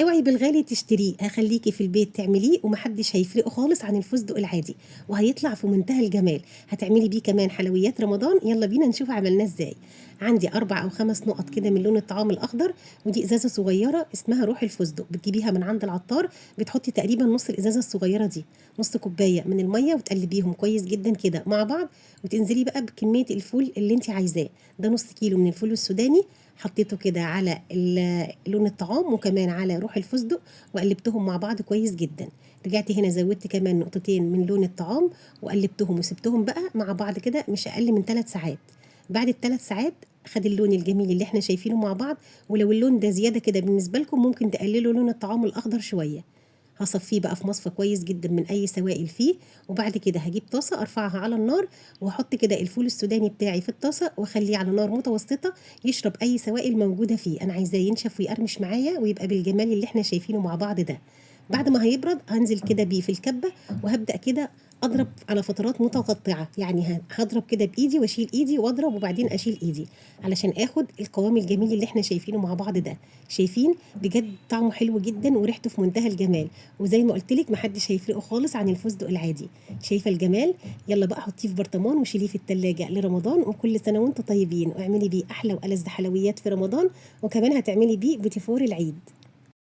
اوعي بالغالي تشتريه، هخليكي في البيت تعمليه ومحدش هيفرقه خالص عن الفستق العادي، وهيطلع في منتهى الجمال. هتعملي بيه كمان حلويات رمضان. يلا بينا نشوف عملناه ازاي. عندي 4 أو 5 نقط كده من لون الطعام الأخضر، ودي إزازة صغيرة اسمها روح الفستق، بتجيبيها من عند العطار. بتحطي تقريبا نص الإزازة الصغيرة دي، نص كوباية من المية، وتقلبيهم كويس جدا كده مع بعض، وتنزلي بقى بكمية الفول اللي انت عايزاه. ده نص كيلو من الفول السوداني، حطيته كده على لون الطعام وكمان على روح الفستق، وقلبتهم مع بعض كويس جدا. رجعت هنا زودت كمان نقطتين من لون الطعام وقلبتهم وسبتهم بقى مع بعض كده مش أقل من 3 ساعات. بعد الثلاث ساعات خد اللون الجميل اللي احنا شايفينه مع بعض. ولو اللون ده زيادة كده بالنسبة لكم ممكن تقللوا لون الطعام الأخضر شوية. هصفيه بقى في مصفى كويس جدا من أي سوائل فيه، وبعد كده هجيب طاسة أرفعها على النار، وأحط كده الفول السوداني بتاعي في الطاسة، وأخليه على نار متوسطة يشرب أي سوائل موجودة فيه. أنا عايزاه ينشف ويقرمش معايا ويبقى بالجمال اللي احنا شايفينه مع بعض ده. بعد ما هيبرد هنزل كده بيه في الكبة، وهبدأ كده أضرب على فترات متقطعة، يعني هضرب كده بإيدي وأشيل إيدي وأضرب وبعدين أشيل إيدي، علشان آخد القوام الجميل اللي احنا شايفينه مع بعض ده. شايفين بجد طعمه حلو جدا وريحته في منتهى الجمال، وزي ما قلت لك محدش هيفرقه خالص عن الفستق العادي. شايفة الجمال؟ يلا بقى حطيه في برطمان وشيليه في التلاجة لرمضان، وكل سنة وانتم طيبين، واعملي بيه أحلى وألذ حلويات في رمضان، وكمان هتعملي بيه بوتيفور العيد.